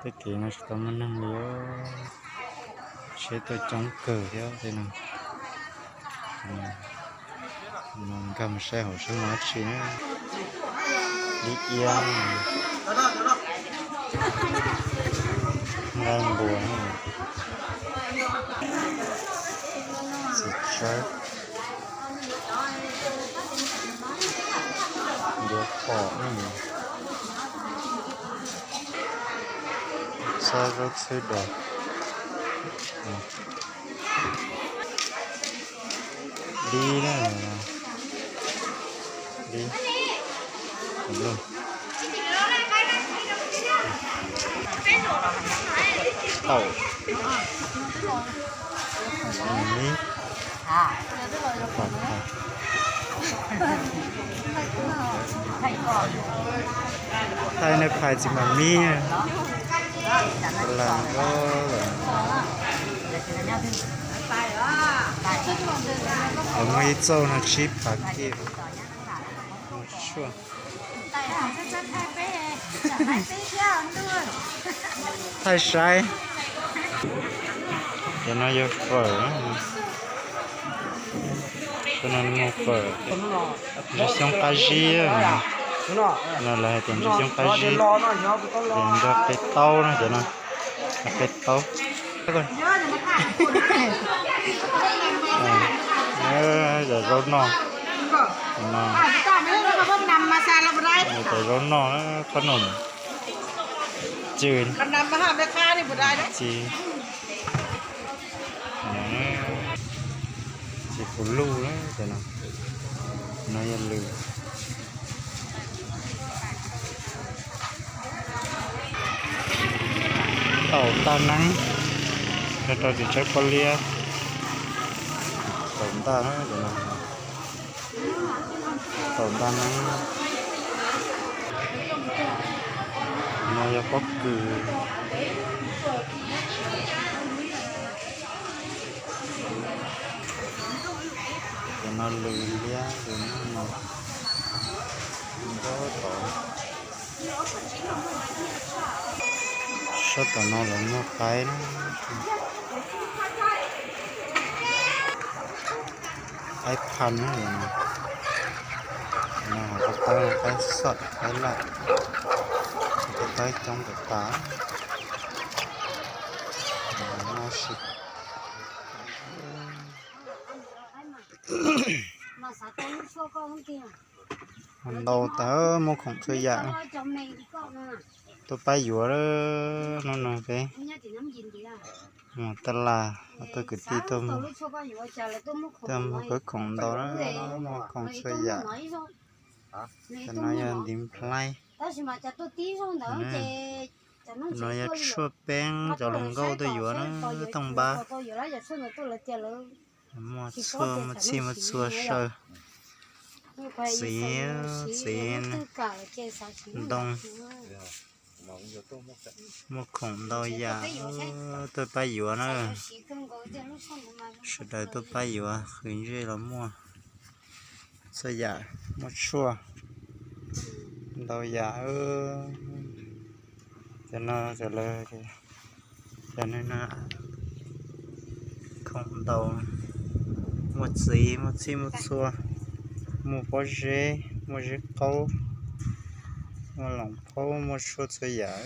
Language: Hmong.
Tej kev no tsis tau muaj neeg li, tsheb tuaj coob kawg thiab tej no. Nkag mus saib hauv seb muaj dab tsi na. Dib iab, nqaij npua, txiv tsawb, ncuav pom, txhab zaub txhwb dos, dib na, dib, taum, mib, thaij nej phais txiv mam mib, las lawm. Muaj ib txauj no tsib phav kiag. Thaij saib. Cov no yog fawm. Cov no muag fawm. Ntsis xyoob qab zib. No lawv hais tias ntsis xyoob qab zib. Ces nrog qe taub na cov no. Qe taub. Cov zaub noj. Cov zaub noj, qhob noom, cw, ci, ci puv luj na cov no. No yog lws. Taum ntaj neeb, rau tim tsheb pob liab. Taum ntaj, taum ntaj neeb. No yog pob kws. Cov no lws liab, lws noj no. Nrog tod, sab tom no lawv muag qaib na. Qaib phaj na, no ho qaib, qaib xoj, qaib laj, tej qaib coob tas tas. Ntau tas, muaj khoom txhua yam. Tuaj pab yuav hnub no peb mus taj las, tuaj kwv tij tuaj, tuaj muag khawb khoom ntau na, muag khoom txhua yam. Cov no yog ntiv nplhaib, no yog tshuaj peeb cov hluas nkauj tuaj yuav na, tooj npab. Muaj txhua, muaj txhij muaj txhua saw, txiv, txiv ntoo, muaj khoom ntau yam, tuaj pab yuav na. Sawv daws tuaj pab yuav, qhwv ntsej los muaj, txhua yam, muaj tshuaj ntau yam. Cov no, cov no, khoom ntau, muaj txiv, muaj txhij muaj txhua, muaj pob zeb, muaj zeb qaub, muaj loos phaub, muaj tshuaj txhua yam.